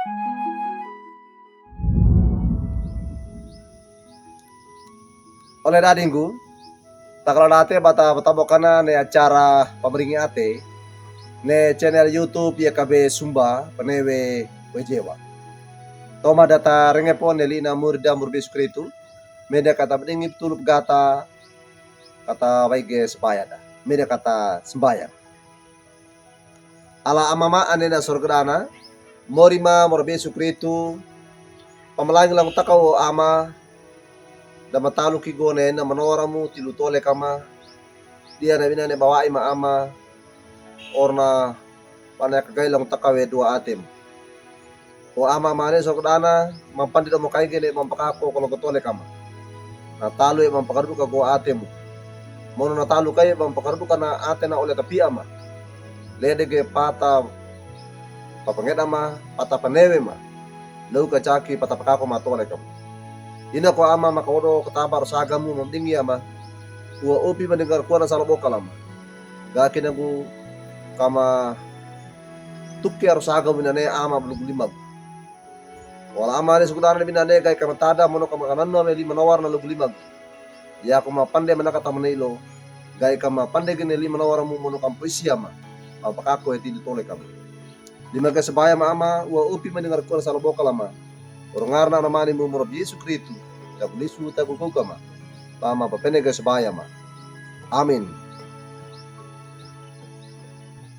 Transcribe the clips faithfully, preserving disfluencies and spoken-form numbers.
Ole dadinggu, takala date bata bata bokana ne acara pamaringi ate ne channel YouTube ya kabe sumba penewe wejewa. Toma data rengepo ne lina murda murbi sukritu. Meda kata bedingi petulup gata kata waige sebayada. Meda kata sembayang. Ala amama ane na sorgedana, morima morbi sukritu, pamalangi langutaka o ama, da mataluki gone na manoramu tilu tole kama, dia na wina ne bawa'i ma ama, orna pane kagai langutaka we dua atem. O ama mane sorgedana, mampandi da mokaige ne mampakako kolo gotole kama. Na talu e mampakaruduka go atemu. Mono na talu kai mampakaruduka na atena ole tapi ama. Ledege pata papangeda ma, pata panewe ma. Leu kachaki pata pakako ma tole kama. Ina ko ama makawodo katabar sagamu mamdingi ama. Ua upi mendengar kuana salo bokal ama. Gaki nagu kama tuki aru sagamu inane ama belugu limagu. Wala ama ne sukudana binane gai kama tada mono kama kananu ame lima nawar na lugu limagu. Ya kama pande menaka tamane ilo. Gai kama pande gene lima nawar mu mono kama poisi ama. Apa kako eti di tole kama. Lima gai sebaya ma ama ua upi mendengar kuana salo bokal ama. Orongarna na mani mu morob Yesu Kristu. Tagu lisu tagu goga ma. Pama papene gai sebaya ma. Amin.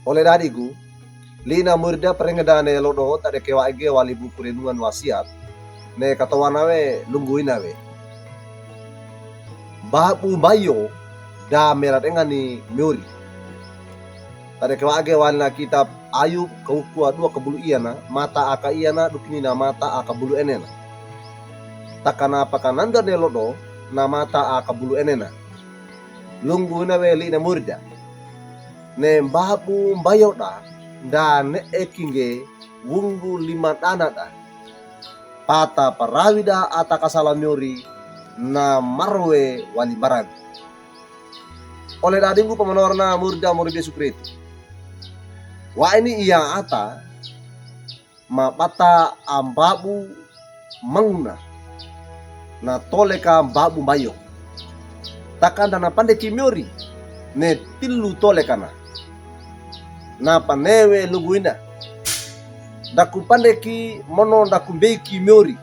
Ole dadigu, lina murda perengedane lodo tade kewa ege wali buku renungan wasiat, ne katowana we lungguina we. Babu bayo da meradenga ni miori. Tade kewa ege wali na kitab Ayub kawukua dua kabulu iana, mata aka iana dukini na mata aka bulu enena. Takana pakananda ne lodo na mata aka bulu enena. Lungguina we lina murda. Ne mbabu mbayoda da ne ekinge wunggu lima danada. Pata parawida ata kasala miori na marwe wali barang. Ole dadinggu pamanorna murda murbi sukritu. Wa ini iya ata mabata ambabu manguna. Na tole ka mbabu mbayo. Takanda na pande ki miori ne tilu tole kana. Na panewe luguina. Daku pande ki mono daku mbei ki miori.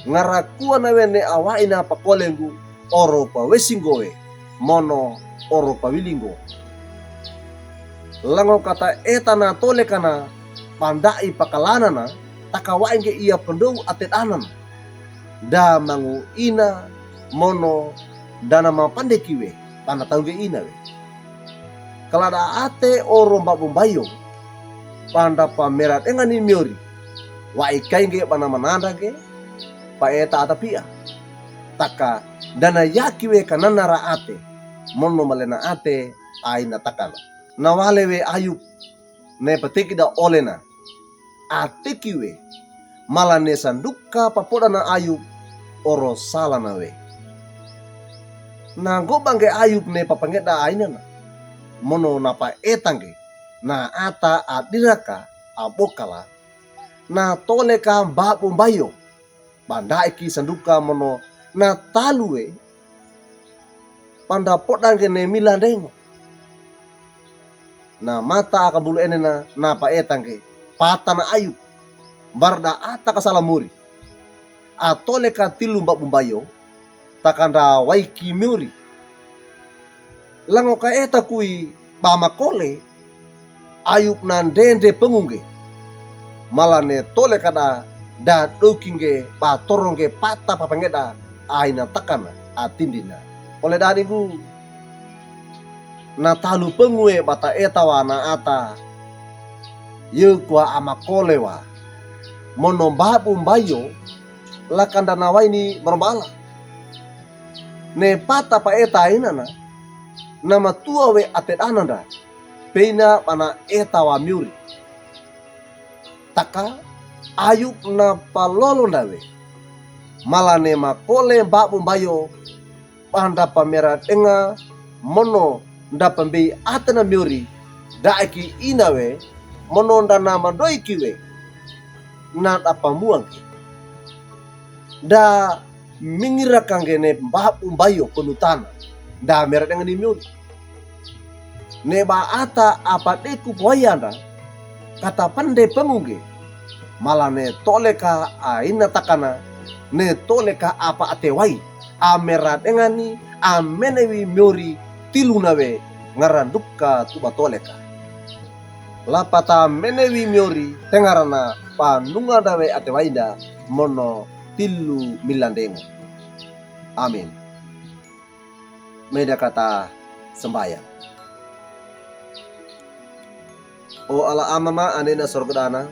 Ngarakua na we ne awaina pakolengu oro pawesinggowe. Mono oro pawilinggo. Lango kata etana tole kana pandai pakalanana takawai nge iya pendou ate danana. Da mangu ina mono dana mapande kiwe pana tau nge ina we. Kalada ate oro mbabu mbayo panda pamera dengani miori. Wa ikai nge pana mananda nge pa eta ata pia. Taka dana yaki we kanana ra ate. Mono malena ate aina takana. Na wale we Ayub ne pateki da olena. Ateki we. Mala ne sanduka papoda na Ayub oro sala na we. Na goba nge Ayub ne papangeda aina na. Mono na pa eta nge. Na ata adiraka abokala. Na tole ka mbabu mbayo. Bandai ki sanduka mono na talu we panda poda nge ne mila ndengo. Na mata aka bulu enena na pa eta nge pata na Ayub. Barda ata kasala miori. Atole ka tilu mbabu mbayo takanda waiki miori. Lango ka eta kui ba makole Ayub na ndende pengu nge. Mala ne tole kada da doki nge ba toro nge pata papangeda aina takana atindina. Ole dadigu na talu pengu e bata eta wa na ata. Yeu kua amakole wa. Mono mbabu mbayo lakanda na waini marombala. Ne pata pa eta aina na. Na matua we ate dananda. Peina pana eta wa miori. Taka Ayub na palolo ndawe. Mala ne makole mbabu mbayo. Panda pamera denga mono nda pambei ate na miori. Da aki ina we mono nda na mandoi kiwe. na da pamuwangke, da mingiraka ngge ne mbabu mbayo ponutana, da meredenga ni miyori. Ne ba ata apa deku powayi anda, katapende pengu ngge, mala ne toleka a ina takana, ne toleka apa atewayi, a meradengani, a menewi miyori tilu nawe ngaran dukka tuba toleka. Lapata menewi miyori tengarana panunga dawe atewayinda mono tilu milandengo. Amin. Meda kata sembayang. O ala Ama ma ane ina sorgo dana,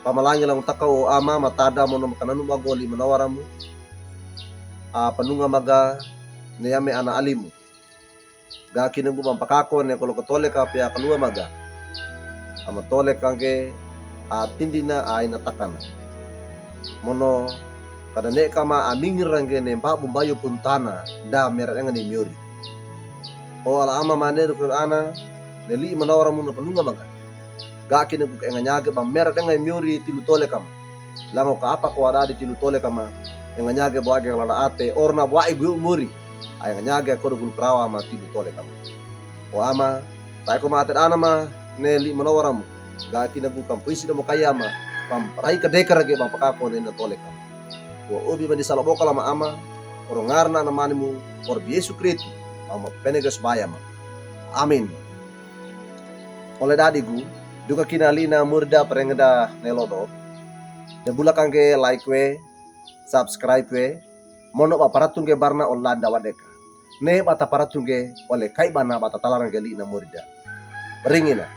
pamalangi lango takaw o Ama, matada mono makananu bago li'manawaramu, a panunga maga ne ame ana alimu. Ga kinagu pampakako ne kolo katoleka piya kaluwa maga. Ama toleka ngge a tindina a ina takana. Mono kada ne kama a mingirangge ne mbabu mbayo ponutana da meredenga ni miyori. O ala Ama ma ane dukun ana, ne li'manawaramu na panunga maga. Ga kinagu ka enganyage ba meredenga miyori tilu toleka ma. Lango ka apa ko adadi tilu toleka ma, enganyage bo age kalana ate, orna bo ai guyo mori. A enganyage kodo gulu karawa ma tilu toleka ma. O Ama, tae ko ma ate dana ma ne li'manawaramu. Ga kinagu kampoisi da mo kaya ma, pamparai kadekara ge pampakako ne ina toleka ma. Wa obi mandi sala bokala ma Ama, oro ngarana Anamanimu, oro bi Yesu Kristi, Ama penege subaya ma. Amin. Ole dadigu, dukakina li'na murida perengeda ne lodo. Debula kangge like we, subscribe we, mono ba paratunge barna ole landa wadeka. Ne ba taparatungge ole kai bana ba tatalarangge li'na murida. Ringina,